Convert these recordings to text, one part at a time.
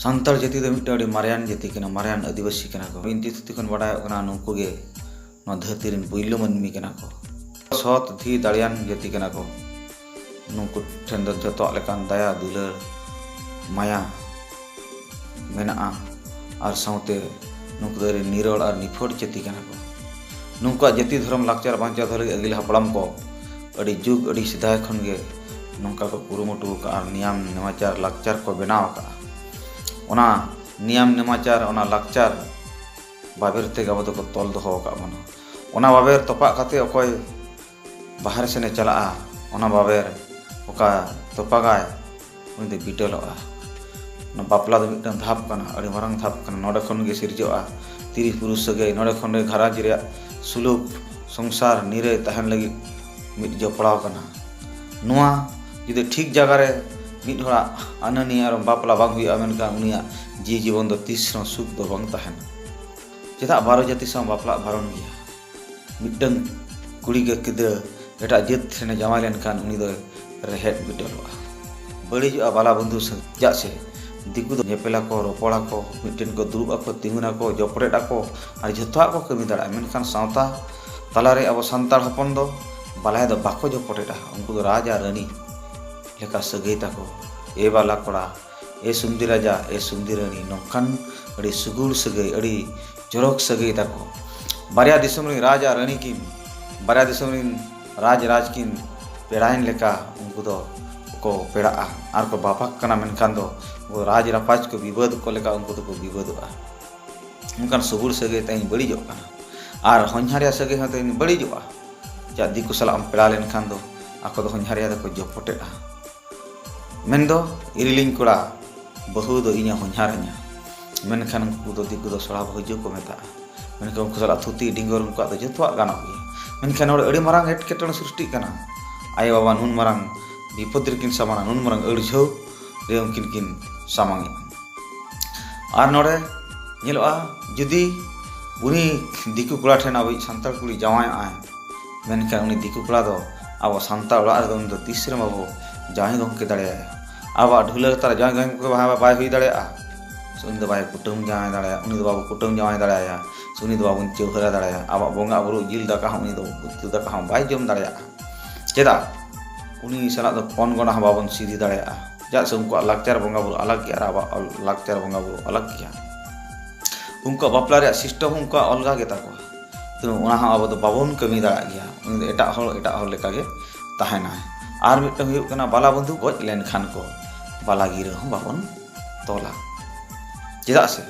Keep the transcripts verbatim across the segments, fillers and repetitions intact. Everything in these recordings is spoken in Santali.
ᱥᱟᱱᱛᱟᱲ ᱡᱟᱹᱛᱤ ᱫᱚ ᱢᱤᱫᱴᱟᱝ ᱟᱹᱰᱤ ᱢᱟᱨᱮᱭᱟᱱ ᱡᱟᱹᱛᱤ ᱠᱟᱱᱟ, ᱢᱟᱨᱮᱭᱟᱱ ᱟᱹᱫᱤᱵᱟᱹᱥᱤ ᱠᱟᱱᱟ ᱠᱚ᱾ ᱵᱤᱱᱛᱤ ᱛᱷᱩᱛᱤ ᱠᱷᱚᱱ ᱵᱟᱰᱟᱭᱚᱜ ᱠᱟᱱᱟ, ᱱᱩᱠᱩ ᱜᱮ ᱱᱚᱣᱟ ᱫᱷᱟᱹᱨᱛᱤ ᱨᱮᱱ ᱯᱩᱭᱞᱩ ᱢᱟᱹᱱᱢᱤ ᱠᱟᱱᱟ ᱠᱚ᱾ ᱥᱚᱛ ᱫᱷᱤ ᱫᱟᱲᱮᱭᱟᱱ ᱡᱟᱹᱛᱤ ᱠᱟᱱᱟ ᱠᱚ᱾ ᱱᱩᱠᱩ ᱴᱷᱮᱱ ᱫᱚ ᱡᱚᱛᱚᱣᱟᱜ ᱞᱮᱠᱟᱱ ᱫᱟᱭᱟ, ᱫᱩᱞᱟᱹᱲ, ᱢᱟᱭᱟ ᱢᱮᱱᱟᱜᱼᱟ᱾ ᱟᱨ ᱥᱟᱶᱛᱮ ᱱᱩᱠᱩ ᱫᱚ ᱟᱹᱰᱤ ᱱᱤᱨᱚᱲ ᱟᱨ ᱱᱤᱯᱷᱩᱴ ᱡᱟᱹᱛᱤ ᱠᱟᱱᱟ ᱠᱚ᱾ ᱱᱩᱠᱩᱣᱟᱜ ᱡᱟᱹᱛᱤ ᱫᱷᱚᱨᱚᱢ ᱞᱟᱠᱪᱟᱨ ᱵᱟᱧᱪᱟᱣ ᱫᱚᱦᱚ ᱞᱟᱹᱜᱤᱫ ᱟᱹᱜᱤᱞ ᱦᱟᱯᱲᱟᱢ ᱠᱚ ᱟᱹᱰᱤ ᱡᱩᱜᱽ, ᱟᱹᱰᱤ ᱥᱮᱫᱟᱭ ᱠᱷᱚᱱ ᱜᱮ ᱱᱚᱝᱠᱟ ᱠᱚ ᱠᱩᱨᱩᱢᱩᱴᱩ ᱟᱠᱟᱫᱼᱟ ᱟᱨ ᱱᱤᱭᱟᱢ ᱱᱮᱢᱟᱪᱟᱨ ᱞᱟᱠᱪᱟᱨ ᱠᱚ ᱵᱮᱱᱟᱣ ᱟᱠᱟᱫᱼᱟ᱾ ᱚᱱᱟ ᱱᱤᱭᱟᱢ ᱱᱮᱢᱟᱪᱟᱨ, ᱚᱱᱟ ᱞᱟᱠᱪᱟᱨ ᱵᱟᱵᱮᱨ ᱛᱮᱜᱮ ᱟᱵᱚ ᱫᱚᱠᱚ ᱛᱚᱞ ᱫᱚᱦᱚ ᱟᱠᱟᱫ ᱵᱚᱱᱟ᱾ ᱚᱱᱟ ᱵᱟᱵᱮᱨ ᱛᱚᱯᱟᱜ ᱠᱟᱛᱮ ᱚᱠᱚᱭ ᱵᱟᱦᱨᱮ ᱥᱮᱱᱮ ᱪᱟᱞᱟᱜᱼᱟ, ᱚᱱᱟ ᱵᱟᱵᱮᱨ ᱚᱠᱟ ᱛᱚᱯᱟᱜᱟᱭ, ᱩᱱᱤ ᱫᱚ ᱵᱤᱴᱟᱹᱞᱚᱜᱼᱟ᱾ ᱚᱱᱟ ᱵᱟᱯᱞᱟ ᱫᱚ ᱢᱤᱫᱴᱟᱝ ᱫᱷᱟᱯ ᱠᱟᱱᱟ, ᱟᱹᱰᱤ ᱢᱟᱨᱟᱝ ᱫᱷᱟᱯ ᱠᱟᱱᱟ᱾ ᱱᱚᱰᱮ ᱠᱷᱚᱱ ᱜᱮ ᱥᱤᱨᱡᱟᱹᱜᱼᱟ ᱛᱤᱨᱤ ᱯᱩᱨᱩᱥ ᱥᱟᱹᱜᱟᱹᱭ, ᱱᱚᱰᱮ ᱠᱷᱚᱱ ᱜᱮ ᱜᱷᱟᱨᱚᱸᱡᱽ ᱨᱮᱭᱟᱜ ᱥᱩᱞᱩᱠ ᱥᱚᱝᱥᱟᱨ ᱱᱤᱨᱟᱹᱭ ᱛᱟᱦᱮᱱ ᱞᱟᱹᱜᱤᱫ ᱢᱤᱫ ᱡᱚᱯᱲᱟᱣ ᱠᱟᱱᱟ᱾ ᱱᱚᱣᱟ ᱡᱩᱫᱤ ᱴᱷᱤᱠ ᱡᱟᱭᱜᱟ ᱨᱮ ᱢᱤᱫ ᱦᱚᱲᱟᱜ ᱟᱹᱱᱟᱹᱱᱤ ᱟᱨ ᱵᱟᱯᱞᱟ ᱵᱟᱝ ᱦᱩᱭᱩᱜᱼᱟ, ᱢᱮᱱᱠᱷᱟᱱ ᱩᱱᱤᱭᱟᱜ ᱡᱤᱣᱤ ᱡᱤᱵᱚᱱ ᱫᱚ ᱛᱤᱥ ᱨᱮᱦᱚᱸ ᱥᱩᱠ ᱫᱚ ᱵᱟᱝ ᱛᱟᱦᱮᱱᱟ᱾ ᱪᱮᱫᱟᱜ ᱵᱟᱨᱚ ᱡᱟᱹᱛᱤ ᱥᱟᱶ ᱵᱟᱯᱞᱟᱜ ᱵᱟᱨᱚᱱ ᱜᱮᱭᱟ? ᱢᱤᱫᱴᱟᱝ ᱠᱩᱲᱤ ᱜᱤᱫᱽᱨᱟᱹ ᱮᱴᱟᱜ ᱡᱟᱹᱛ ᱴᱷᱮᱱᱮ ᱡᱟᱶᱟᱭ ᱞᱮᱱᱠᱷᱟᱱ ᱩᱱᱤ ᱫᱚᱭ ᱨᱮᱦᱮᱫ ᱵᱤᱴᱟᱹᱞᱚᱜᱼᱟ, ᱵᱟᱹᱲᱤᱡᱚᱜᱼᱟ ᱵᱟᱞᱟ ᱵᱚᱱᱫᱷᱩ ᱥᱟᱹᱜᱟᱹᱭ᱾ ᱪᱮᱫᱟᱜ ᱥᱮ ᱫᱤᱠᱩ ᱫᱚ ᱧᱮᱯᱮᱞ ᱟᱠᱚ, ᱨᱚᱯᱚᱲ ᱟᱠᱚ, ᱢᱤᱫᱴᱮᱱ ᱠᱚ ᱫᱩᱲᱩᱵ ᱟᱠᱚ, ᱛᱤᱸᱜᱩᱱ ᱟᱠᱚ, ᱡᱚᱯᱲᱮᱫ ᱟᱠᱚ, ᱟᱨ ᱡᱷᱚᱛᱚᱣᱟᱜ ᱠᱚ ᱠᱟᱹᱢᱤ ᱫᱟᱲᱮᱭᱟᱜᱼᱟ᱾ ᱢᱮᱱᱠᱷᱟᱱ ᱥᱟᱶᱛᱟ ᱛᱟᱞᱟᱨᱮ ᱟᱵᱚ ᱥᱟᱱᱛᱟᱲ ᱦᱚᱯᱚᱱ ᱫᱚ ᱵᱟᱞᱟᱭᱟ ᱫᱚ ᱵᱟᱠᱚ ᱡᱚᱯᱚᱴᱮᱫᱼᱟ᱾ ᱩᱱᱠᱩ ᱫᱚ ᱨᱟᱡᱽ ᱟᱨ ᱨᱟᱹᱱᱤ ᱞᱮᱠᱟ ᱥᱟᱹᱜᱟᱹᱭ ᱛᱟᱠᱚ᱾ ᱮ ᱵᱟᱞᱟ ᱠᱚᱲᱟ, ᱮ ᱥᱩᱢᱫᱤ ᱨᱟᱡᱟ, ᱮ ᱥᱩᱢᱫᱤ ᱨᱟᱹᱱᱤ, ᱱᱚᱝᱠᱟᱱ ᱟᱹᱰᱤ ᱥᱩᱜᱩᱲ ᱥᱟᱹᱜᱟᱹᱭ, ᱟᱹᱰᱤ ᱪᱚᱨᱚᱠ ᱥᱟᱹᱜᱟᱹᱭ ᱛᱟᱠᱚ᱾ ᱵᱟᱨᱭᱟ ᱫᱤᱥᱚᱢ ᱨᱮᱱ ᱨᱟᱡᱽ ᱟᱨ ᱨᱟᱹᱱᱤ ᱠᱤᱱ, ᱵᱟᱨᱭᱟ ᱫᱤᱥᱚᱢ ᱨᱮᱱ ᱨᱟᱡᱽ ᱨᱟᱡᱽ ᱠᱤᱱ ᱯᱮᱲᱟᱭᱮᱱ ᱞᱮᱠᱟ ᱩᱱᱠᱩ ᱫᱚ ᱠᱚ ᱯᱮᱲᱟᱜᱼᱟ ᱟᱨ ᱠᱚ ᱵᱟᱯᱟᱜ ᱠᱟᱱᱟ᱾ ᱢᱮᱱᱠᱷᱟᱱ ᱫᱚ ᱩᱱᱠᱩ ᱨᱟᱡᱽ ᱨᱟᱯᱟᱡᱽ ᱠᱚ ᱵᱤᱵᱟᱹᱫ ᱠᱚ ᱞᱮᱠᱟ ᱩᱱᱠᱩ ᱫᱚᱠᱚ ᱵᱤᱵᱟᱹᱫᱚᱜᱼᱟ᱾ ᱚᱱᱠᱟᱱ ᱥᱩᱜᱩᱲ ᱥᱟᱹᱜᱟᱹᱭ ᱛᱮᱦᱮᱧ ᱵᱟᱹᱲᱤᱡᱚᱜ ᱠᱟᱱᱟ᱾ ᱟᱨ ᱦᱚᱧᱦᱟᱨᱤᱭᱟ ᱥᱟᱹᱜᱟᱹᱭ ᱦᱚᱸ ᱛᱮᱦᱮᱧ ᱵᱟᱹᱲᱤᱡᱚᱜᱼᱟ᱾ ᱪᱮᱫᱟᱜ ᱫᱤᱠᱩ ᱥᱟᱞᱟᱜ ᱮᱢ ᱯᱮᱲᱟ ᱞᱮᱱᱠᱷᱟᱱ ᱫᱚ ᱟᱠᱚ ᱫᱚ ᱦᱚᱧᱦᱟᱨᱤᱭᱟ ᱫᱚᱠᱚ ᱡᱚᱯᱚᱴᱮᱫᱼᱟ᱾ ᱢᱮᱱᱫᱚ ᱤᱨᱤᱞᱤᱧ ᱠᱚᱲᱟ, ᱵᱟᱹᱦᱩ ᱫᱚ ᱤᱧᱮ ᱦᱚᱧᱦᱟᱨᱤᱧᱟ᱾ ᱢᱮᱱᱠᱷᱟᱱ ᱩᱱᱠᱩ ᱫᱚ ᱫᱤᱠᱩ ᱫᱚ ᱥᱚᱲᱟ ᱵᱟᱹᱦᱩᱡᱩ ᱠᱚ ᱢᱮᱛᱟᱜᱼᱟ᱾ ᱢᱮᱱᱠᱷᱟᱱ ᱩᱱᱠᱩ ᱥᱟᱞᱟᱜ ᱛᱷᱩᱛᱤ ᱰᱤᱸᱜᱚᱨ ᱩᱱᱠᱩᱣᱟᱜ ᱫᱚ ᱡᱚᱛᱚᱣᱟᱜ ᱜᱟᱱᱚᱜ ᱜᱮᱭᱟ᱾ ᱢᱮᱱᱠᱷᱟᱱ ᱱᱚᱰᱮ ᱟᱹᱰᱤ ᱢᱟᱨᱟᱝ ᱮᱴᱠᱮᱴᱚᱬᱮ ᱥᱨᱤᱥᱴᱤᱜ ᱠᱟᱱᱟ᱾ ᱟᱭᱳ ᱵᱟᱵᱟ ᱱᱩᱱ ᱢᱟᱨᱟᱝ ᱵᱤᱯᱚᱫ ᱨᱮᱠᱤᱱ ᱥᱟᱢᱟᱝᱟ, ᱱᱩᱱ ᱢᱟᱨᱟᱝ ᱟᱹᱲᱡᱷᱟᱹᱣ ᱨᱮ ᱩᱱᱠᱤᱱ ᱠᱤᱱ ᱥᱟᱢᱟᱝᱮᱫᱼᱟ᱾ ᱟᱨ ᱱᱚᱰᱮ ᱧᱮᱞᱚᱜᱼᱟ, ᱡᱩᱫᱤ ᱩᱱᱤ ᱫᱤᱠᱩ ᱠᱚᱲᱟ ᱴᱷᱮᱱ ᱟᱵᱚᱭᱤᱡ ᱥᱟᱱᱛᱟᱲ ᱠᱩᱲᱤ ᱡᱟᱶᱟᱭᱚᱜᱼᱟᱭ, ᱢᱮᱱᱠᱷᱟᱱ ᱩᱱᱤ ᱫᱤᱠᱩ ᱠᱚᱲᱟ ᱫᱚ ᱟᱵᱚ ᱥᱟᱱᱛᱟᱲ ᱚᱲᱟᱜ ᱨᱮᱫᱚ ᱩᱱᱤ ᱫᱚ ᱛᱤᱥ ᱨᱮᱦᱚᱸ ᱵᱟᱵᱚ ᱡᱟᱶᱟᱭ ᱜᱚᱢᱠᱮ ᱫᱟᱲᱮᱭᱟᱭᱟ᱾ ᱟᱵᱚᱣᱟᱜ ᱰᱷᱩᱞᱟᱹ ᱞᱟᱛᱟᱨ ᱨᱮ ᱡᱟᱶᱟᱭ ᱜᱚᱢᱠᱮ ᱵᱟᱭ ᱦᱩᱭ ᱫᱟᱲᱮᱭᱟᱜᱼᱟ᱾ ᱩᱱᱤ ᱫᱚ ᱵᱟᱭ ᱠᱩᱴᱟᱹᱢ ᱡᱟᱶᱟᱭ ᱫᱟᱲᱮᱭᱟᱜᱼᱟ, ᱩᱱᱤ ᱫᱚ ᱵᱟᱵᱚ ᱠᱩᱴᱟᱹᱢ ᱡᱟᱶᱟᱭ ᱫᱟᱲᱮᱭᱟᱭᱟ, ᱥᱮ ᱩᱱᱤ ᱫᱚ ᱵᱟᱵᱚᱱ ᱪᱟᱹᱣᱦᱟᱹᱨᱟ ᱫᱟᱲᱮᱭᱟᱜᱼᱟ᱾ ᱟᱵᱚᱣᱟᱜ ᱵᱚᱸᱜᱟ ᱵᱩᱨᱩ ᱡᱤᱞ ᱫᱟᱠᱟ ᱦᱚᱸ ᱩᱱᱤ ᱫᱚ ᱩᱛᱩ ᱫᱟᱠᱟ ᱦᱚᱸ ᱵᱟᱭ ᱡᱚᱢ ᱫᱟᱲᱮᱭᱟᱜᱼᱟ᱾ ᱪᱮᱫᱟᱜ? ᱩᱱᱤ ᱥᱟᱞᱟᱜ ᱫᱚ ᱯᱚᱱ ᱜᱚᱸᱰᱟ ᱦᱚᱸ ᱵᱟᱵᱚᱱ ᱥᱤᱫᱤ ᱫᱟᱲᱮᱭᱟᱜᱼᱟ᱾ ᱪᱮᱫᱟᱜ ᱥᱮ ᱩᱱᱠᱩᱣᱟᱜ ᱞᱟᱠᱪᱟᱨ ᱵᱚᱸᱜᱟ ᱵᱩᱨᱩ ᱟᱞᱟᱜᱽ ᱜᱮᱭᱟ ᱟᱨ ᱟᱵᱚᱣᱟᱜ ᱞᱟᱠᱪᱟᱨ ᱵᱚᱸᱜᱟ ᱵᱩᱨᱩ ᱟᱞᱟᱜᱽ ᱜᱮᱭᱟ᱾ ᱩᱱᱠᱩᱣᱟᱜ ᱵᱟᱯᱞᱟ ᱨᱮᱭᱟᱜ system ᱦᱚᱸ ᱩᱱᱠᱩᱣᱟᱜ ᱚᱞᱜᱟ ᱜᱮᱛᱟ ᱠᱚᱣᱟ᱾ ᱛᱚ ᱚᱱᱟ ᱦᱚᱸ ᱟᱵᱚ ᱫᱚ ᱵᱟᱵᱚᱱ ᱠᱟᱹᱢᱤ ᱫᱟᱲᱮᱭᱟᱜ ᱜᱮᱭᱟ᱾ ᱩᱱᱤ ᱫᱚ ᱮᱴᱟᱜ ᱦᱚᱲ, ᱮᱴᱟᱜ ᱦᱚᱲ ᱞᱮᱠᱟᱜᱮ ᱛᱟᱦᱮᱱᱟᱭ᱾ ᱟᱨ ᱢᱤᱫᱴᱟᱝ ᱦᱩᱭᱩᱜ ᱠᱟᱱᱟ, ᱵᱟᱞᱟ ᱵᱚᱱᱫᱷᱩ ᱜᱚᱡ ᱞᱮᱱᱠᱷᱟᱱ ᱠᱚ ᱵᱟᱞᱟ ᱜᱤᱨᱟᱹ ᱦᱚᱸ ᱵᱟᱵᱚᱱ ᱛᱚᱞᱟ᱾ ᱪᱮᱫᱟᱜ ᱥᱮ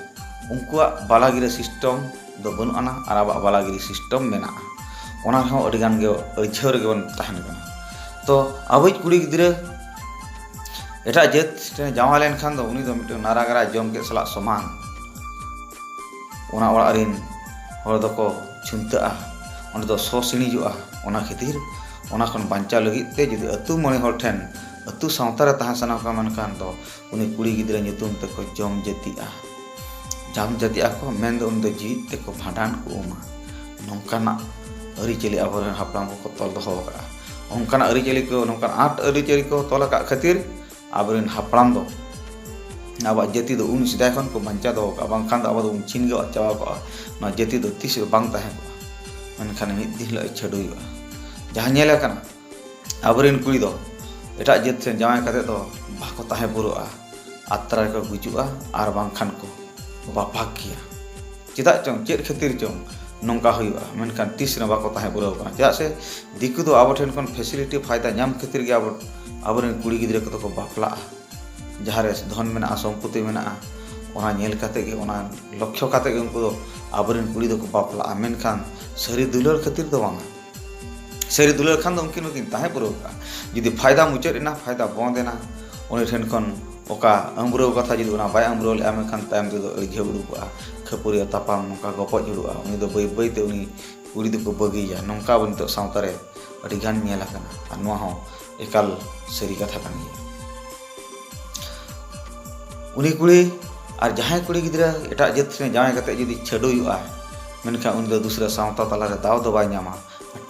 ᱩᱱᱠᱩᱣᱟᱜ ᱵᱟᱞᱟ ᱜᱤᱨᱟᱹ system ᱫᱚ ᱵᱟᱹᱱᱩᱜ ᱟᱱᱟ ᱟᱨ ᱟᱵᱚᱣᱟᱜ ᱵᱟᱞᱟ ᱜᱤᱨᱟᱹ system ᱢᱮᱱᱟᱜᱼᱟ᱾ ᱚᱱᱟ ᱨᱮᱦᱚᱸ ᱟᱹᱰᱤ ᱜᱟᱱ ᱜᱮ ᱟᱹᱲᱡᱷᱟᱹᱣ ᱨᱮᱜᱮ ᱵᱚᱱ ᱛᱟᱦᱮᱱ ᱠᱟᱱᱟ᱾ ᱛᱚ ᱟᱵᱚᱭᱤᱡ ᱠᱩᱲᱤ ᱜᱤᱫᱽᱨᱟᱹ ᱮᱴᱟᱜ ᱡᱟᱹᱛ ᱴᱷᱮᱱ ᱡᱟᱶᱟᱭ ᱞᱮᱱᱠᱷᱟᱱ ᱫᱚ ᱩᱱᱤ ᱫᱚ ᱢᱤᱫᱴᱟᱝ ᱱᱟᱨᱟᱜᱟᱨᱟ ᱡᱚᱢ ᱠᱮᱫ ᱥᱟᱞᱟᱜ ᱥᱚᱢᱟᱱ᱾ ᱚᱱᱟ ᱚᱲᱟᱜ ᱨᱮᱱ ᱦᱚᱲ ᱫᱚᱠᱚ ᱪᱷᱩᱱᱛᱟᱹᱜᱼᱟ, ᱚᱸᱰᱮ ᱫᱚ ᱥᱚ ᱥᱤᱬᱤᱡᱚᱜᱼᱟ᱾ ᱚᱱᱟ ᱠᱷᱟᱹᱛᱤᱨ ᱚᱱᱟ ᱠᱷᱚᱱ ᱵᱟᱧᱪᱟᱣ ᱞᱟᱹᱜᱤᱫ ᱛᱮ ᱡᱩᱫᱤ ᱟᱹᱛᱩ ᱢᱚᱬᱮ ᱦᱚᱲ ᱴᱷᱮᱱ, ᱟᱹᱛᱩ ᱥᱟᱶᱛᱟ ᱨᱮ ᱛᱟᱦᱮᱸ ᱥᱟᱱᱟ ᱠᱚᱣᱟ, ᱢᱮᱱᱠᱷᱟᱱ ᱫᱚ ᱩᱱᱤ ᱠᱩᱲᱤ ᱜᱤᱫᱽᱨᱟᱹ ᱧᱩᱛᱩᱢ ᱛᱮᱠᱚ ᱡᱚᱢ ᱡᱟᱹᱛᱤᱜᱼᱟ᱾ ᱡᱚᱢ ᱡᱟᱹᱛᱤᱜᱼᱟ ᱠᱚ ᱢᱮᱱᱫᱚ ᱩᱱᱤ ᱫᱚ ᱡᱤᱣᱤᱫ ᱛᱮᱠᱚ ᱵᱷᱟᱸᱰᱟᱱ ᱠᱚ ᱩᱢᱟ᱾ ᱱᱚᱝᱠᱟᱱᱟᱜ ᱟᱹᱨᱤᱪᱟᱹᱞᱤ ᱟᱵᱚᱨᱮᱱ ᱦᱟᱯᱲᱟᱢ ᱠᱚᱠᱚ ᱛᱚᱞ ᱫᱚᱦᱚ ᱟᱠᱟᱫᱼᱟ᱾ ᱚᱱᱠᱟᱱᱟᱜ ᱟᱹᱨᱤᱪᱟᱹᱞᱤ ᱠᱚ, ᱱᱚᱝᱠᱟᱱ ᱟᱸᱴ ᱟᱹᱨᱤᱪᱟᱹᱞᱤ ᱠᱚ ᱛᱚᱞ ᱟᱠᱟᱫ ᱠᱷᱟᱹᱛᱤᱨ ᱟᱵᱚᱨᱮᱱ ᱦᱟᱯᱲᱟᱢ ᱫᱚ ᱟᱵᱚᱣᱟᱜ ᱡᱟᱹᱛᱤ ᱫᱚ ᱩᱱ ᱥᱮᱫᱟᱭ ᱠᱷᱚᱱ ᱠᱚ ᱵᱟᱧᱪᱟᱣ ᱫᱚᱦᱚ ᱠᱟᱜᱼᱟ, ᱵᱟᱝᱠᱷᱟᱱ ᱫᱚ ᱟᱵᱚ ᱫᱚᱵᱚᱱ ᱪᱷᱤᱱᱜᱟᱹᱣ ᱪᱟᱵᱟ ᱠᱚᱜᱼᱟ᱾ ᱱᱚᱣᱟ ᱡᱟᱹᱛᱤ ᱫᱚ ᱛᱤᱥ ᱦᱚᱸ ᱵᱟᱝ ᱛᱟᱦᱮᱸ ᱠᱚᱜᱼᱟ᱾ ᱢᱮᱱᱠᱷᱟᱱ ᱢᱤᱫ ᱫᱤᱱ ᱦᱤᱞᱳᱜ ᱪᱷᱟᱹᱰᱩᱭᱚᱜᱼᱟ᱾ ᱡᱟᱦᱟᱸ ᱧᱮᱞ ᱟᱠᱟᱱᱟ, ᱟᱵᱚᱨᱮᱱ ᱠᱩᱲᱤ ᱫᱚ ᱮᱴᱟᱜ ᱡᱟᱹᱛ ᱴᱷᱮᱱ ᱡᱟᱶᱟᱭ ᱠᱟᱛᱮ ᱫᱚ ᱵᱟᱠᱚ ᱛᱟᱦᱮᱸ ᱯᱩᱨᱟᱹᱜᱼᱟ, ᱟᱛᱨᱟ ᱨᱮᱠᱚ ᱜᱩᱡᱩᱜᱼᱟ ᱟᱨ ᱵᱟᱝᱠᱷᱟᱱ ᱠᱚ ᱵᱟᱯᱟᱜ ᱜᱮᱭᱟ᱾ ᱪᱮᱫᱟᱜ ᱪᱚᱝ, ᱪᱮᱫ ᱠᱷᱟᱹᱛᱤᱨ ᱪᱚᱝ ᱱᱚᱝᱠᱟ ᱦᱩᱭᱩᱜᱼᱟ, ᱢᱮᱱᱠᱷᱟᱱ ᱛᱤᱥ ᱨᱮᱦᱚᱸ ᱵᱟᱠᱚ ᱛᱟᱦᱮᱸ ᱯᱩᱨᱟᱹᱣ ᱠᱟᱱᱟ᱾ ᱪᱮᱫᱟᱜ ᱥᱮ ᱫᱤᱠᱩ ᱫᱚ ᱟᱵᱚ ᱴᱷᱮᱱ ᱠᱷᱚᱱ facility, ᱯᱷᱟᱭᱫᱟ ᱧᱟᱢ ᱠᱷᱟᱹᱛᱤᱨ ᱜᱮ ᱟᱵᱚ, ᱟᱵᱚᱨᱮᱱ ᱠᱩᱲᱤ ᱜᱤᱫᱽᱨᱟᱹ ᱠᱚᱫᱚ ᱠᱚ ᱵᱟᱯᱞᱟᱜᱼᱟ᱾ ᱡᱟᱦᱟᱸ ᱨᱮ ᱫᱷᱚᱱ ᱢᱮᱱᱟᱜᱼᱟ, ᱥᱚᱢᱯᱚᱛᱤ ᱢᱮᱱᱟᱜᱼᱟ, ᱚᱱᱟ ᱧᱮᱞ ᱠᱟᱛᱮ ᱜᱮ, ᱚᱱᱟ ᱞᱚᱠᱠᱷᱚ ᱠᱟᱛᱮ ᱜᱮ ᱩᱱᱠᱩ ᱫᱚ ᱟᱵᱚᱨᱮᱱ ᱠᱩᱲᱤ ᱫᱚᱠᱚ ᱵᱟᱯᱞᱟᱜᱼᱟ᱾ ᱢᱮᱱᱠᱷᱟᱱ ᱥᱟᱹᱨᱤ ᱫᱩᱞᱟᱹᱲ ᱠᱷᱟᱹᱛᱤᱨ ᱫᱚ ᱵᱟᱝᱟ᱾ ᱥᱟᱹᱨᱤ ᱫᱩᱞᱟᱹᱲ ᱠᱷᱟᱱ ᱫᱚ ᱩᱱᱠᱤᱱ ᱦᱚᱸᱠᱤᱱ ᱛᱟᱦᱮᱸ ᱯᱩᱨᱟᱹᱣ ᱠᱚᱜᱼᱟ᱾ ᱡᱩᱫᱤ ᱯᱷᱟᱭᱫᱟ ᱢᱩᱪᱟᱹᱫ ᱮᱱᱟ, ᱯᱷᱟᱭᱫᱟ ᱵᱚᱱᱫ ᱮᱱᱟ, ᱩᱱᱤ ᱴᱷᱮᱱ ᱠᱷᱚᱱ ᱚᱠᱟ ᱟᱹᱢᱵᱽᱨᱟᱹᱣ ᱠᱟᱛᱷᱟ ᱡᱩᱫᱤ ᱚᱱᱟ ᱵᱟᱭ ᱟᱹᱢᱵᱽᱨᱟᱹᱣ ᱞᱮᱫᱼᱟ, ᱢᱮᱱᱠᱷᱟᱱ ᱛᱟᱭᱚᱢ ᱛᱮᱫᱚ ᱟᱹᱲᱡᱷᱟᱹᱣ ᱩᱰᱩᱠᱚᱜᱼᱟ, ᱠᱷᱟᱹᱯᱟᱹᱨᱤ ᱛᱟᱯᱟᱢ, ᱱᱚᱝᱠᱟ ᱜᱚᱯᱚᱡ ᱦᱩᱭᱩᱜᱼᱟ, ᱩᱱᱤ ᱫᱚ ᱵᱟᱹᱭ ᱵᱟᱹᱭ ᱛᱮ ᱩᱱᱤ ᱠᱩᱲᱤ ᱫᱚᱠᱚ ᱵᱟᱹᱜᱤᱭᱟ᱾ ᱱᱚᱝᱠᱟ ᱟᱵᱚ ᱱᱤᱛᱚᱜ ᱥᱟᱶᱛᱟ ᱨᱮ ᱟᱹᱰᱤ ᱜᱟᱱ ᱧᱮᱞ ᱟᱠᱟᱱᱟ, ᱟᱨ ᱱᱚᱣᱟ ᱦᱚᱸ ᱮᱠᱟᱞ ᱥᱟᱹᱨᱤ ᱠᱟᱛᱷᱟ ᱠᱟᱱ ᱜᱮᱭᱟ᱾ ᱩᱱᱤ ᱠᱩᱲᱤ ᱟᱨ ᱡᱟᱦᱟᱸᱭ ᱠᱩᱲᱤ ᱜᱤᱫᱽᱨᱟᱹ ᱮᱴᱟᱜ ᱡᱟᱹᱛ ᱨᱮ ᱡᱟᱶᱟᱭ ᱠᱟᱛᱮ ᱡᱩᱫᱤ ᱪᱷᱟᱹᱰᱩᱭᱚᱜᱼᱟ, ᱢᱮᱱᱠᱷᱟᱱ ᱩᱱᱤ ᱫᱚ ᱫᱩᱥᱨᱟᱹ ᱥᱟᱶᱛᱟ ᱛᱟᱞᱟᱨᱮ ᱫᱟᱣ ᱫᱚ ᱵᱟᱭ ᱧᱟᱢᱟ,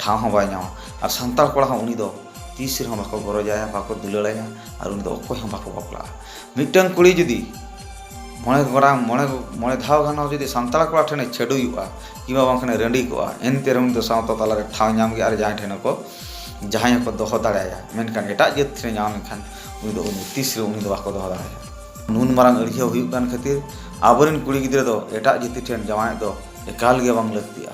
ᱴᱷᱟᱶ ᱦᱚᱸ ᱵᱟᱭ ᱧᱟᱢᱟ᱾ ᱟᱨ ᱥᱟᱱᱛᱟᱲ ᱠᱚᱲᱟ ᱦᱚᱸ ᱩᱱᱤ ᱫᱚ ᱛᱤᱥ ᱨᱮᱦᱚᱸ ᱵᱟᱠᱚ ᱜᱚᱨᱚᱡᱟᱭᱟ, ᱵᱟᱠᱚ ᱫᱩᱞᱟᱹᱲᱟᱭᱟ, ᱟᱨ ᱩᱱᱤ ᱫᱚ ᱚᱠᱚᱭ ᱦᱚᱸ ᱵᱟᱠᱚ ᱵᱟᱯᱞᱟᱜᱼᱟ᱾ ᱢᱤᱫᱴᱟᱝ ᱠᱩᱲᱤ ᱡᱩᱫᱤ ᱢᱚᱬᱮ ᱜᱚᱴᱟᱝ ᱢᱚᱬᱮ ᱢᱚᱬᱮ ᱫᱷᱟᱣ ᱜᱟᱱ ᱦᱚᱸ ᱡᱩᱫᱤ ᱥᱟᱱᱛᱟᱲ ᱠᱚᱲᱟ ᱴᱷᱮᱱᱮ ᱪᱷᱟᱹᱰᱩᱭᱚᱜᱼᱟ, ᱠᱤᱝᱵᱟ ᱵᱟᱝᱠᱷᱟᱱᱮ ᱨᱟᱺᱰᱤ ᱠᱚᱜᱼᱟ, ᱮᱱᱛᱮ ᱨᱮᱦᱚᱸ ᱩᱱᱤ ᱫᱚ ᱥᱟᱶᱛᱟ ᱛᱟᱞᱟᱨᱮ ᱴᱷᱟᱶ ᱧᱟᱢ ᱜᱮᱭᱟ᱾ ᱟᱨ ᱡᱟᱦᱟᱸᱭ ᱴᱷᱮᱱ ᱦᱚᱸᱠᱚ ᱡᱟᱦᱟᱸᱭ ᱦᱚᱸᱠᱚ ᱫᱚᱦᱚ ᱫᱟᱲᱮᱭᱟᱭᱟ᱾ ᱢᱮᱱᱠᱷᱟᱱ ᱮᱴᱟᱜ ᱡᱟᱹᱛ ᱴᱷᱮᱱ ᱧᱟᱢ ᱞᱮᱱᱠᱷᱟᱱ ᱩᱱᱤ ᱫᱚ ᱩᱱᱤ ᱛᱤᱥ ᱨᱮ ᱩᱱᱤ ᱫᱚ ᱵᱟᱠᱚ ᱫᱚᱦᱚ ᱫᱟᱲᱮᱭᱟᱭᱟ᱾ ᱱᱩᱱ ᱢᱟᱨᱟᱝ ᱟᱹᱲᱡᱷᱟᱹᱣ ᱦᱩᱭᱩᱜ ᱠᱟᱱ ᱠᱷᱟᱹᱛᱤᱨ ᱟᱵᱚᱨᱮᱱ ᱠᱩᱲᱤ ᱜᱤᱫᱽᱨᱟᱹ ᱫᱚ ᱮᱴᱟᱜ ᱡᱟᱹᱛᱤ ᱴᱷᱮᱱ ᱡᱟᱶᱟᱭᱚᱜ ᱫᱚ ᱮᱠᱟᱞ ᱜᱮ ᱵᱟᱝ ᱞᱟᱹᱠᱛᱤᱜᱼᱟ᱾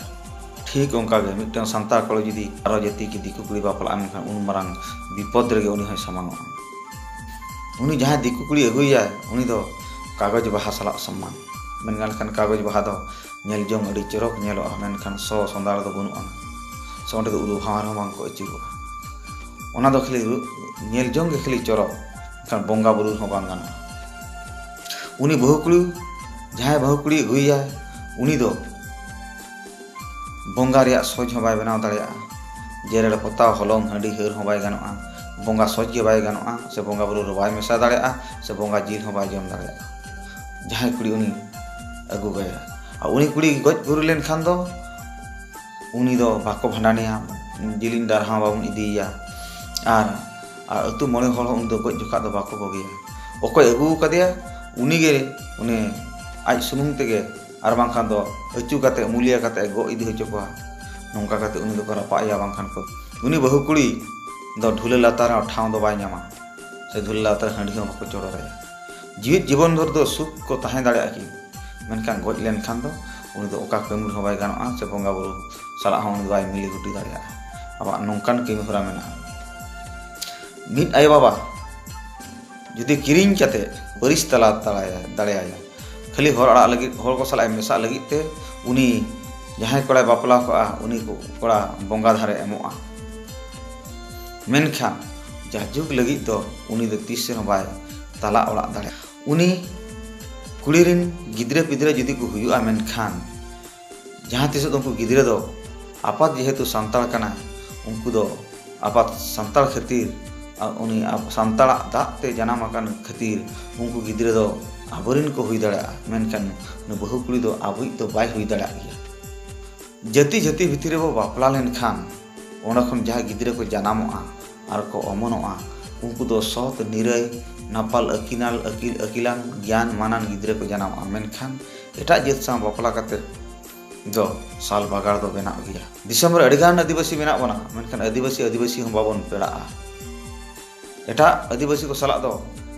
ᱴᱷᱤᱠ ᱚᱱᱠᱟ ᱜᱮ ᱢᱤᱫᱴᱟᱝ ᱥᱟᱱᱛᱟᱲ ᱠᱚᱲᱟ ᱡᱩᱫᱤ ᱟᱨᱚ ᱡᱟᱹᱛᱤ ᱠᱤ ᱫᱤᱠᱩ ᱠᱩᱲᱤ ᱵᱟᱯᱞᱟᱜᱼᱟ, ᱢᱮᱱᱠᱷᱟᱱ ᱩᱱ ᱢᱟᱨᱟᱝ ᱵᱤᱯᱚᱫ ᱨᱮᱜᱮ ᱩᱱᱤ ᱦᱚᱸᱭ ᱥᱟᱢᱟᱝᱚᱜᱼᱟ᱾ ᱩᱱᱤ ᱡᱟᱦᱟᱸᱭ ᱫᱤᱠᱩ ᱠᱩᱲᱤ ᱟᱹᱜᱩᱭᱟᱭ, ᱩᱱᱤ ᱫᱚ ᱠᱟᱜᱚᱡᱽ ᱵᱟᱦᱟ ᱥᱟᱞᱟᱜ ᱥᱚᱢᱟᱱ᱾ ᱢᱮᱱ ᱜᱟᱱ ᱞᱮᱠᱷᱟᱱ ᱠᱟᱜᱚᱡᱽ ᱵᱟᱦᱟ ᱫᱚ ᱧᱮᱞ ᱡᱚᱝ ᱟᱹᱰᱤ ᱪᱚᱨᱚᱠ ᱧᱮᱞᱚᱜᱼᱟ, ᱢᱮᱱᱠᱷᱟᱱ ᱥᱚ ᱥᱚᱸᱫᱷᱟᱲ ᱫᱚ ᱵᱟᱹᱱᱩᱜᱼᱟ᱾ ᱥᱮ ᱚᱸᱰᱮ ᱫᱚ ᱩᱨᱩ ᱵᱷᱟᱶᱟᱨ ᱦᱚᱸ ᱵᱟᱝ ᱠᱚ ᱟᱹᱪᱩᱨᱚᱜᱼᱟ᱾ ᱚᱱᱟ ᱫᱚ ᱠᱷᱟᱹᱞᱤ ᱨᱩ-, ᱧᱮᱞ ᱡᱚᱝ ᱜᱮ ᱠᱷᱟᱹᱞᱤ ᱪᱚᱨᱚᱠ, ᱢᱮᱱᱠᱷᱟᱱ ᱵᱚᱸᱜᱟ ᱵᱩᱨᱩ ᱨᱮᱦᱚᱸ ᱵᱟᱝ ᱜᱟᱱᱚᱜᱼᱟ᱾ ᱩᱱᱤ ᱵᱟᱹᱦᱩ ᱠᱩᱲᱤ, ᱡᱟᱦᱟᱸᱭ ᱵᱟᱹᱦᱩ ᱠᱩᱲᱤ ᱟᱹᱜᱩᱭᱮᱭᱟᱭ, ᱩᱱᱤ ᱫᱚ ᱵᱚᱸᱜᱟ ᱨᱮᱭᱟᱜ ᱥᱚᱡᱽ ᱦᱚᱸ ᱵᱟᱭ ᱵᱮᱱᱟᱣ ᱫᱟᱲᱮᱭᱟᱜᱼᱟ᱾ ᱡᱮᱨᱮᱲ ᱯᱚᱛᱟᱣ, ᱦᱚᱞᱚᱝ, ᱦᱟᱺᱰᱤ, ᱦᱟᱹᱨ ᱦᱚᱸ ᱵᱟᱭ ᱜᱟᱱᱚᱜᱼᱟ᱾ ᱵᱚᱸᱜᱟ ᱥᱚᱡᱽ ᱜᱮ ᱵᱟᱭ ᱜᱟᱱᱚᱜᱼᱟ, ᱥᱮ ᱵᱚᱸᱜᱟ ᱵᱩᱨᱩ ᱨᱮ ᱵᱟᱭ ᱢᱮᱥᱟ ᱫᱟᱲᱮᱭᱟᱜᱼᱟ, ᱥᱮ ᱵᱚᱸᱜᱟ ᱡᱤᱞ ᱦᱚᱸ ᱵᱟᱭ ᱡᱚᱢ ᱫᱟᱲᱮᱭᱟᱜᱼᱟ᱾ ᱡᱟᱦᱟᱸᱭ ᱠᱩᱲᱤ ᱩᱱᱤ ᱟᱹᱜᱩ ᱠᱟᱭᱟ, ᱟᱨ ᱩᱱᱤ ᱠᱩᱲᱤ ᱜᱚᱡ ᱜᱩᱨ ᱞᱮᱱᱠᱷᱟᱱ ᱫᱚ ᱩᱱᱤ ᱫᱚ ᱵᱟᱠᱚ ᱵᱷᱟᱸᱰᱟᱱᱮᱭᱟ, ᱡᱤᱞᱤᱧ ᱰᱟᱦᱟᱨ ᱦᱚᱸ ᱵᱟᱵᱚᱱ ᱤᱫᱤᱭᱮᱭᱟ᱾ ᱟᱨ, ᱟᱨ ᱟᱹᱛᱩ ᱢᱚᱬᱮ ᱦᱚᱲ ᱦᱚᱸ ᱩᱱᱤ ᱫᱚ ᱜᱚᱡ ᱡᱚᱠᱷᱟᱜ ᱫᱚ ᱵᱟᱠᱚ ᱵᱚᱜᱮᱭᱟ᱾ ᱚᱠᱚᱭ ᱟᱹᱜᱩ ᱟᱠᱟᱫᱮᱭᱟ, ᱩᱱᱤᱜᱮ ᱩᱱᱤ ᱟᱡ ᱥᱩᱱᱩᱢ ᱛᱮᱜᱮ, ᱟᱨ ᱵᱟᱝᱠᱷᱟᱱ ᱫᱚ ᱟᱹᱪᱩ ᱠᱟᱛᱮ, ᱢᱩᱞᱤᱭᱟ ᱠᱟᱛᱮ ᱜᱚᱜ ᱤᱫᱤ ᱦᱚᱪᱚ ᱠᱚᱣᱟ᱾ ᱱᱚᱝᱠᱟ ᱠᱟᱛᱮ ᱩᱱᱤ ᱫᱚᱠᱚ ᱨᱟᱯᱟᱜ ᱮᱭᱟ, ᱵᱟᱝᱠᱷᱟᱱ ᱠᱚ, ᱩᱱᱤ ᱵᱟᱹᱦᱩ ᱠᱩᱲᱤ ᱫᱚ ᱰᱷᱩᱞᱟᱹ ᱞᱟᱛᱟᱨ ᱨᱮᱦᱚᱸ ᱴᱷᱟᱶ ᱫᱚ ᱵᱟᱭ ᱧᱟᱢᱟ, ᱥᱮ ᱰᱷᱩᱞᱟᱹ ᱞᱟᱛᱟᱨ ᱨᱮ ᱦᱟᱺᱰᱤ ᱦᱚᱸ ᱵᱟᱠᱚ ᱪᱚᱰᱚᱨᱟᱭᱟ᱾ ᱡᱤᱣᱤᱫ ᱡᱤᱵᱚᱱ ᱵᱷᱳᱨ ᱫᱚ ᱥᱩᱠ ᱠᱚ ᱛᱟᱦᱮᱸ ᱫᱟᱲᱮᱭᱟᱜᱼᱟ ᱠᱤ? ᱢᱮᱱᱠᱷᱟᱱ ᱜᱚᱡ ᱞᱮᱱᱠᱷᱟᱱ ᱫᱚ ᱩᱱᱤ ᱫᱚ ᱚᱠᱟ ᱠᱟᱹᱢᱤ ᱨᱮᱦᱚᱸ ᱵᱟᱭ ᱜᱟᱱᱚᱜᱼᱟ, ᱥᱮ ᱵᱚᱸᱜᱟ ᱵᱩᱨᱩ ᱥᱟᱞᱟᱜ ᱦᱚᱸ ᱩᱱᱤ ᱫᱚ ᱵᱟᱭ ᱢᱤᱞᱮ ᱜᱩᱴᱤ ᱫᱟᱲᱮᱭᱟᱜᱼᱟ᱾ ᱟᱵᱚᱣᱟᱜ ᱱᱚᱝᱠᱟᱱ ᱠᱟᱹᱢᱤ ᱦᱚᱨᱟ ᱢᱮᱱᱟᱜᱼᱟ᱾ ᱢᱤᱫ ᱟᱭᱳᱼᱵᱟᱵᱟ ᱡᱩᱫᱤ ᱠᱤᱨᱤᱧ ᱠᱟᱛᱮ ᱵᱟᱹᱨᱤᱥ ᱛᱟᱞᱟ ᱫᱟᱲᱮᱭᱟᱭᱟ, ᱠᱷᱟᱹᱞᱤ ᱦᱚᱲ ᱟᱲᱟᱜ ᱞᱟᱹᱜᱤᱫ, ᱦᱚᱲ ᱠᱚ ᱥᱟᱞᱟᱜ ᱮ ᱢᱮᱥᱟᱜ ᱞᱟᱹᱜᱤᱫ ᱛᱮ, ᱩᱱᱤ ᱡᱟᱦᱟᱸᱭ ᱠᱚᱲᱟᱭ ᱵᱟᱯᱞᱟ ᱠᱚᱜᱼᱟ, ᱩᱱᱤ ᱠᱚᱲᱟ ᱵᱚᱸᱜᱟ ᱫᱷᱟᱨᱮ ᱮᱢᱚᱜᱼᱟ᱾ ᱢᱮᱱᱠᱷᱟᱱ ᱡᱟᱭᱡᱩᱜᱽ ᱞᱟᱹᱜᱤᱫ ᱫᱚ ᱩᱱᱤ ᱫᱚ ᱛᱤᱥ ᱨᱮᱦᱚᱸ ᱵᱟᱭ ᱛᱟᱞᱟ ᱚᱲᱟᱜ ᱫᱟᱲᱮᱭᱟᱜᱼᱟ᱾ ᱩᱱᱤ ᱠᱩᱲᱤ ᱨᱮᱱ ᱜᱤᱫᱽᱨᱟᱹ ᱯᱤᱫᱽᱨᱟᱹ ᱡᱩᱫᱤ ᱠᱚ ᱦᱩᱭᱩᱜᱼᱟ, ᱢᱮᱱᱠᱷᱟᱱ ᱡᱟᱦᱟᱸ ᱛᱤᱥᱚᱜ ᱫᱚ ᱩᱱᱠᱩ ᱜᱤᱫᱽᱨᱟᱹ ᱫᱚ ᱟᱯᱟᱛ ᱡᱮᱦᱮᱛᱩ ᱥᱟᱱᱛᱟᱲ ᱠᱟᱱᱟᱭ, ᱩᱱᱠᱩ ᱫᱚ ᱟᱯᱟᱛ ᱥᱟᱱᱛᱟᱲ ᱠᱷᱟᱹᱛᱤᱨ, ᱟ, ᱩᱱᱤ ᱟᱵ-, ᱥᱟᱱᱛᱟᱲᱟᱜ ᱫᱟᱜ ᱛᱮ ᱡᱟᱱᱟᱢ ᱟᱠᱟᱱ ᱠᱷᱟᱹᱛᱤᱨ ᱩᱱᱠᱩ ᱜᱤᱫᱽᱨᱟᱹ ᱫᱚ ᱟᱵᱚᱨᱮᱱ ᱠᱚ ᱦᱩᱭ ᱫᱟᱲᱮᱭᱟᱜᱼᱟ, ᱢᱮᱱᱠᱷᱟᱱ ᱩᱱᱤ ᱵᱟᱹᱦᱩ ᱠᱩᱲᱤ ᱫᱚ ᱟᱵᱚᱭᱤᱡ ᱫᱚ ᱵᱟᱭ ᱦᱩᱭ ᱫᱟᱲᱮᱭᱟᱜ ᱜᱮᱭᱟ᱾ ᱡᱟᱹᱛᱤ ᱡᱟᱹᱛᱤ ᱵᱷᱤᱛᱤᱨ ᱨᱮᱵᱚ ᱵᱟᱯᱞᱟ ᱞᱮᱱᱠᱷᱟᱱ ᱚᱸᱰᱮ ᱠᱷᱚᱱ ᱡᱟᱦᱟᱸ ᱜᱤᱫᱽᱨᱟᱹ ᱠᱚ ᱡᱟᱱᱟᱢᱚᱜᱼᱟ ᱟᱨ ᱠᱚ ᱚᱢᱚᱱᱚᱜᱼᱟ, ᱩᱱᱠᱩ ᱫᱚ ᱥᱚᱛ ᱱᱤᱨᱟᱹᱭ ᱱᱟᱯᱟᱞ ᱟᱹᱠᱤᱱᱟᱞ ᱟᱹᱠᱤᱞ ᱟᱹᱠᱤᱞᱟᱱ ᱜᱮᱭᱟᱱ ᱢᱟᱱᱟᱱ ᱜᱤᱫᱽᱨᱟᱹ ᱠᱚ ᱡᱟᱱᱟᱢᱚᱜᱼᱟ, ᱢᱮᱱᱠᱷᱟᱱ ᱮᱴᱟᱜ ᱡᱟᱹᱛ ᱥᱟᱶ ᱵᱟᱯᱞᱟ ᱠᱟᱛᱮ ᱫᱚ ᱥᱟᱞ ᱵᱟᱜᱟᱲ ᱫᱚ ᱵᱮᱱᱟᱜ ᱜᱮᱭᱟ᱾ ᱫᱤᱥᱚᱢ ᱨᱮ ᱟᱹᱰᱤᱜᱟᱱ ᱟᱹᱫᱤᱵᱟᱹᱥᱤ ᱢᱮᱱᱟᱜ ᱵᱚᱱᱟ, ᱢᱮᱱᱠᱷᱟᱱ ᱟᱹᱫᱤᱵᱟᱹᱥᱤ ᱟᱹᱫᱤᱵᱟᱹᱥᱤ ᱦᱚᱸ ᱵᱟᱵᱚᱱ ᱯᱮᱲᱟᱜᱼᱟ᱾ ᱮᱴᱟᱜ ᱟᱹᱫᱤᱵᱟᱹᱥᱤ ᱠᱚ ᱥᱟᱞᱟᱜ ᱫᱚ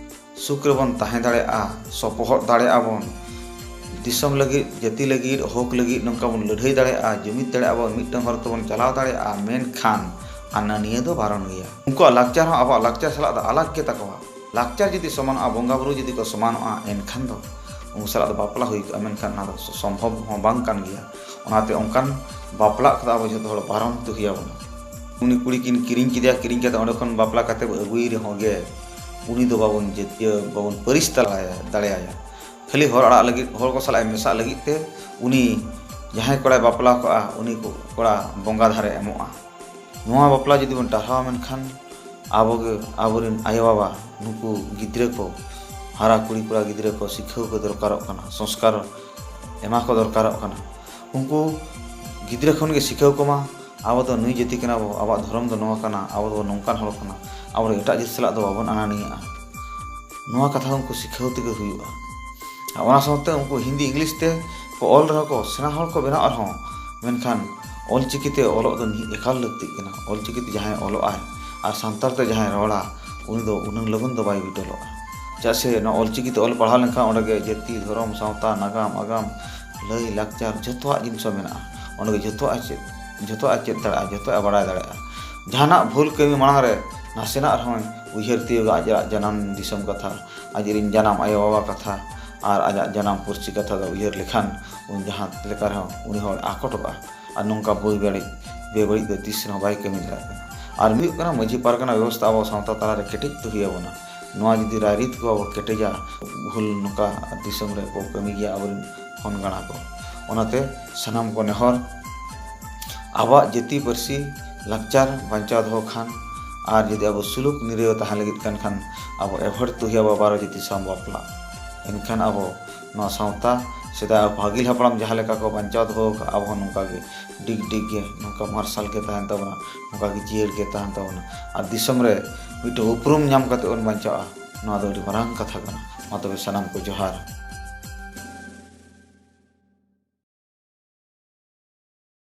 ᱥᱩᱠ ᱨᱮᱵᱚᱱ ᱛᱟᱦᱮᱸ ᱫᱟᱲᱮᱭᱟᱜᱼᱟ, ᱥᱚᱯᱚᱦᱚᱫ ᱫᱟᱲᱮᱭᱟᱜᱼᱟ ᱵᱚᱱ, ᱫᱤᱥᱚᱢ ᱞᱟᱹᱜᱤᱫ, ᱡᱟᱹᱛᱤ ᱞᱟᱹᱜᱤᱫ, ᱦᱚᱠ ᱞᱟᱹᱜᱤᱫ ᱱᱚᱝᱠᱟ ᱵᱚᱱ ᱞᱟᱹᱲᱦᱟᱹᱭ ᱫᱟᱲᱮᱭᱟᱜᱼᱟ, ᱡᱩᱢᱤᱫ ᱫᱟᱲᱮᱭᱟᱜᱼᱟ ᱵᱚᱱ, ᱢᱤᱫᱴᱟᱝ ᱦᱚᱨ ᱛᱮᱵᱚᱱ ᱪᱟᱞᱟᱣ ᱫᱟᱲᱮᱭᱟᱜᱼᱟ, ᱢᱮᱱᱠᱷᱟᱱ ᱦᱟᱱᱟ ᱱᱤᱭᱟᱹ ᱫᱚ ᱵᱟᱨᱚᱱ ᱜᱮᱭᱟ᱾ ᱩᱱᱠᱩᱣᱟᱜ ᱞᱟᱠᱪᱟᱨ ᱦᱚᱸ ᱟᱵᱚᱣᱟᱜ ᱞᱟᱠᱪᱟᱨ ᱥᱟᱞᱟᱜ ᱫᱚ ᱟᱞᱟᱜᱽ ᱜᱮ ᱛᱟᱠᱚᱣᱟ᱾ ᱞᱟᱠᱪᱟᱨ ᱡᱩᱫᱤ ᱥᱚᱢᱟᱱᱚᱜᱼᱟ, ᱵᱚᱸᱜᱟ ᱵᱩᱨᱩ ᱡᱩᱫᱤ ᱠᱚ ᱥᱚᱢᱟᱱᱚᱜᱼᱟ, ᱮᱱᱠᱷᱟᱱ ᱫᱚ ᱩᱱᱠᱩ ᱥᱟᱞᱟᱜ ᱫᱚ ᱵᱟᱯᱞᱟ ᱦᱩᱭ ᱠᱚᱜᱼᱟ, ᱢᱮᱱᱠᱷᱟᱱ ᱚᱱᱟ ᱫᱚ ᱥᱚᱢᱵᱷᱚᱵ ᱦᱚᱸ ᱵᱟᱝ ᱠᱟᱱ ᱜᱮᱭᱟ᱾ ᱚᱱᱟᱛᱮ ᱚᱱᱠᱟᱱ ᱵᱟᱯᱞᱟᱜ ᱠᱚᱫᱚ ᱟᱵᱚ ᱡᱚᱛᱚ ᱦᱚᱲ ᱵᱟᱨᱚᱱ ᱛᱮ ᱦᱩᱭ ᱟᱵᱚᱱᱟ᱾ ᱩᱱᱤ ᱠᱩᱲᱤ ᱠᱤᱱ ᱠᱤᱨᱤᱧ ᱠᱮᱫᱮᱭᱟ, ᱠᱤᱨᱤᱧ ᱠᱟᱛᱮ ᱚᱸᱰᱮ ᱠᱷᱚᱱ ᱵᱟᱯᱞᱟ ᱠᱟᱛᱮ ᱵᱚ ᱟᱹᱜᱩᱭ ᱨᱮᱦᱚᱸ ᱜᱮ, ᱩᱱᱤ ᱫᱚ ᱵᱟᱵᱚᱱ ᱡᱟᱹᱛᱤᱭᱟᱹ, ᱵᱟᱵᱚᱱ ᱯᱟᱹᱨᱤᱥ ᱛᱟᱞᱟᱭᱟ, ᱫᱟᱲᱮᱭᱟᱭᱟ᱾ ᱠᱷᱟᱹᱞᱤ ᱦᱚᱲ ᱟᱲᱟᱜ ᱞᱟᱹᱜᱤᱫ, ᱦᱚᱲ ᱠᱚ ᱥᱟᱞᱟᱜ ᱮ ᱢᱮᱥᱟᱜ ᱞᱟᱹᱜᱤᱫ ᱛᱮ ᱩᱱᱤ ᱡᱟᱦᱟᱸᱭ ᱠᱚᱲᱟᱭ ᱵᱟᱯᱞᱟ ᱠᱚᱜᱼᱟ, ᱩᱱᱤ ᱠᱚ-, ᱠᱚᱲᱟ ᱵᱚᱸᱜᱟ ᱫᱷᱟᱨᱮ ᱮᱢᱚᱜᱼᱟ᱾ ᱱᱚᱣᱟ ᱵᱟᱯᱞᱟ ᱡᱩᱫᱤ ᱵᱚᱱ ᱴᱟᱨᱦᱟᱣᱟ, ᱢᱮᱱᱠᱷᱟᱱ ᱟᱵᱚ ᱜᱮ, ᱟᱵᱚᱨᱮᱱ ᱟᱭᱳᱼᱵᱟᱵᱟ, ᱱᱩᱠᱩ ᱜᱤᱫᱽᱨᱟᱹ ᱠᱚ, ᱦᱟᱨᱟ ᱠᱩᱲᱤ ᱠᱚᱲᱟ ᱜᱤᱫᱽᱨᱟᱹ ᱠᱚ ᱥᱤᱠᱷᱟᱹᱣ ᱠᱚ ᱫᱚᱨᱠᱟᱨᱚᱜ ᱠᱟᱱᱟ, ᱥᱚᱝᱥᱠᱟᱨ ᱮᱢᱟ ᱠᱚ ᱫᱚᱨᱠᱟᱨᱚᱜ ᱠᱟᱱᱟ᱾ ᱩᱱᱠᱩ ᱜᱤᱫᱽᱨᱟᱹ ᱠᱷᱚᱱ ᱜᱮ ᱥᱤᱠᱷᱟᱹᱣ ᱠᱚᱢᱟ, ᱟᱵᱚ ᱫᱚ ᱱᱩᱭ ᱡᱟᱹᱛᱤ ᱠᱟᱱᱟ ᱵᱚ, ᱟᱵᱚᱣᱟᱜ ᱫᱷᱚᱨᱚᱢ ᱫᱚ ᱱᱚᱣᱟ ᱠᱟᱱᱟ, ᱟᱵᱚ ᱫᱚ ᱱᱚᱝᱠᱟᱱ ᱦᱚᱲ ᱠᱟᱱᱟ, ᱟᱵᱚ ᱫᱚ ᱮᱴᱟᱜ ᱡᱟᱹᱛ ᱥᱟᱞᱟᱜ ᱫᱚ ᱵᱟᱵᱚᱱ ᱟᱱᱟᱱᱤᱭᱟᱜᱼᱟ᱾ ᱱᱚᱣᱟ ᱠᱟᱛᱷᱟ ᱩᱱᱠᱩ ᱥᱤᱠᱷᱟᱹᱣ ᱛᱮᱜᱮ ᱦᱩᱭᱩᱜᱼᱟ᱾ ᱟᱨ ᱚᱱᱟ ᱥᱟᱶᱛᱮ ᱩᱱᱠᱩ ᱦᱤᱱᱫᱤ, ᱤᱝᱞᱤᱥ ᱛᱮ ᱠᱚ ᱚᱞ ᱨᱮᱦᱚᱸ ᱠᱚ, ᱥᱮᱬᱟ ᱦᱚᱲ ᱠᱚ ᱵᱮᱱᱟᱜ ᱨᱮᱦᱚᱸ, ᱢᱮᱱᱠᱷᱟᱱ ᱚᱞᱪᱤᱠᱤ ᱛᱮ ᱚᱞᱚᱜ ᱫᱚ ᱱᱤᱦᱟᱹᱛ ᱮᱠᱟᱞ ᱞᱟᱹᱠᱛᱤᱜ ᱠᱟᱱᱟ᱾ ᱚᱞᱪᱤᱠᱤ ᱛᱮ ᱡᱟᱦᱟᱸᱭ ᱚᱞᱚᱜ ᱟᱭ ᱟᱨ ᱥᱟᱱᱛᱟᱲ ᱛᱮ ᱡᱟᱦᱟᱸᱭ ᱨᱚᱲᱟ, ᱩᱱᱤ ᱫᱚ ᱩᱱᱟᱹᱝ ᱞᱚᱜᱚᱱ ᱫᱚ ᱵᱟᱭ ᱵᱤᱴᱚᱞᱚᱜᱼᱟ᱾ ᱪᱮᱫᱟᱜ ᱥᱮ ᱱᱚᱣᱟ ᱚᱞᱪᱤᱠᱤ ᱛᱮ ᱚᱞ ᱯᱟᱲᱦᱟᱣ ᱞᱮᱱᱠᱷᱟᱱ ᱚᱸᱰᱮ ᱜᱮ ᱡᱟᱹᱛᱤ, ᱫᱷᱚᱨᱚᱢ, ᱥᱟᱶᱛᱟ, ᱱᱟᱜᱟᱢ, ᱟᱜᱟᱢ, ᱞᱟᱹᱭ, ᱞᱟᱠᱪᱟᱨ, ᱡᱷᱚᱛᱚᱣᱟᱜ ᱡᱤᱱᱤᱥ ᱦᱚᱸ ᱢᱮᱱᱟᱜᱼᱟ᱾ ᱚᱸᱰᱮ ᱜᱮ ᱡᱷᱚᱛᱚᱣᱟᱜ ᱮ ᱪᱮᱫ, ᱡᱷᱚᱛᱚᱣᱟᱜ ᱮ ᱪᱮᱫ ᱫᱟᱲᱮᱭᱟᱜᱼᱟ, ᱡᱷᱚᱛᱚᱣᱟᱜ ᱮ ᱵᱟᱲᱟᱭ ᱫᱟᱲᱮᱭᱟᱜᱼᱟ᱾ ᱡᱟᱦᱟᱱᱟᱜ ᱵᱷᱩᱞ ᱠᱟᱹᱢᱤ ᱢᱟᱲᱟᱝ ᱨᱮ ᱱᱟᱥᱮᱱᱟᱜ ᱨᱮᱦᱚᱸᱭ ᱩᱭᱦᱟᱹᱨ ᱛᱤᱭᱳᱜᱟ ᱟᱡᱟᱜ ᱡᱟᱱᱟᱢ ᱫᱤᱥᱚᱢ ᱠᱟᱛᱷᱟ, ᱟᱡᱨᱮᱱ ᱡᱟᱱᱟᱢ ᱟᱭᱳᱼᱵᱟᱵᱟ ᱠᱟᱛᱷᱟ ᱟᱨ ᱟᱡᱟᱜ ᱡᱟᱱᱟᱢ ᱯᱟᱹᱨᱥᱤ ᱠᱟᱛᱷᱟ ᱫᱚ ᱩᱭᱦᱟᱹᱨ ᱞᱮᱠᱷᱟᱱ ᱩᱱ ᱡᱟᱦᱟᱸ ᱞᱮᱠᱟ ᱨᱮᱦᱚᱸ ᱩᱱᱤ ᱦᱚᱲ ᱟᱠᱚᱴᱚᱜᱼᱟ᱾ ᱟᱨ ᱱᱚᱝᱠᱟ ᱵᱮᱵᱟᱹᱲᱤᱡ, ᱵᱮᱵᱟᱹᱲᱤᱡ ᱫᱚ ᱛᱤᱥ ᱨᱮᱦᱚᱸ ᱵᱟᱭ ᱠᱟᱹᱢᱤ ᱫᱟᱲᱮᱭᱟᱜ ᱠᱟᱱᱟ᱾ ᱟᱨ ᱢᱤᱫ ᱦᱩᱭᱩᱜ ᱠᱟᱱᱟ, ᱢᱟᱹᱡᱷᱤ ᱯᱟᱨᱜᱟᱱᱟ ᱵᱮᱵᱚᱥᱛᱷᱟ ᱟᱵᱚ ᱥᱟᱶᱛᱟ ᱛᱟᱞᱟᱨᱮ ᱠᱮᱴᱮᱡ ᱛᱮ ᱦᱩᱭ ᱟᱵᱚᱱᱟ᱾ ᱱᱚᱣᱟ ᱡᱩᱫᱤ ᱨᱟᱭᱨᱤᱛ ᱠᱚ ᱟᱵᱚ ᱠᱮᱴᱮᱡᱟ, ᱵᱷᱩᱞ ᱱᱚᱝᱠᱟ ᱫᱤᱥᱚᱢ ᱨᱮ ᱠᱚ ᱠᱟᱹᱢᱤ ᱜᱮᱭᱟ ᱟᱵᱚᱨᱮᱱ ᱦᱚᱱ ᱜᱟᱬᱟ ᱠᱚ᱾ ᱚᱱᱟᱛᱮ ᱥᱟᱱᱟᱢ ᱠᱚ ᱱᱮᱦᱚᱨ, ᱟᱵᱚᱣᱟᱜ ᱡᱟᱹᱛᱤ ᱯᱟᱹᱨᱥᱤ ᱞᱟᱠᱪᱟᱨ ᱵᱟᱧᱪᱟᱣ ᱫᱚᱦᱚ ᱠᱷᱟᱱ, ᱟᱨ ᱡᱩᱫᱤ ᱟᱵᱚ ᱥᱩᱞᱩᱠ ᱱᱤᱨᱟᱹᱭ ᱛᱟᱦᱮᱸ ᱞᱟᱹᱜᱤᱫ ᱠᱟᱱ ᱠᱷᱟᱱ, ᱟᱵᱚ ᱮᱵᱷᱚᱭᱮᱰ ᱛᱩᱦᱤᱭᱟ ᱵᱟᱵᱟᱨᱚ ᱡᱟᱹᱛᱤ ᱥᱟᱶ ᱵᱟᱯᱞᱟ᱾ ᱮᱱᱠᱷᱟᱱ ᱟᱵᱚ ᱱᱚᱣᱟ ᱥᱟᱶᱛᱟ, ᱥᱮᱫᱟᱭ ᱟᱹᱜᱤᱞ ᱦᱟᱯᱲᱟᱢ ᱡᱟᱦᱟᱸ ᱞᱮᱠᱟ ᱠᱚ ᱵᱟᱧᱪᱟᱣ ᱫᱚᱦᱚ ᱟᱠᱟᱫ, ᱟᱵᱚ ᱦᱚᱸ ᱱᱚᱝᱠᱟ ᱜᱮ ᱰᱤᱜᱽ ᱰᱤᱜᱽ ᱜᱮ ᱱᱚᱝᱠᱟ ᱢᱟᱨᱥᱟᱞ ᱜᱮ ᱛᱟᱦᱮᱱ ᱛᱟᱵᱚᱱᱟ, ᱱᱚᱝᱠᱟ ᱜᱮ ᱡᱤᱭᱟᱹᱲ ᱜᱮ ᱛᱟᱦᱮᱱ ᱛᱟᱵᱚᱱᱟ᱾ ᱟᱨ ᱫᱤᱥᱚᱢ ᱨᱮ ᱢᱤᱫᱴᱮᱱ ᱩᱯᱨᱩᱢ ᱧᱟᱢ ᱠᱟᱛᱮ ᱵᱚᱱ ᱵᱟᱧᱪᱟᱜᱼᱟ᱾ ᱱᱚᱣᱟ ᱫᱚ ᱟᱹᱰᱤ ᱢᱟᱨᱟᱝ ᱠᱟᱛᱷᱟ ᱠᱟᱱᱟ᱾ ᱢᱟ ᱛᱚᱵᱮ ᱥᱟᱱᱟᱢ ᱠᱚ ᱡᱚᱦᱟᱨ᱾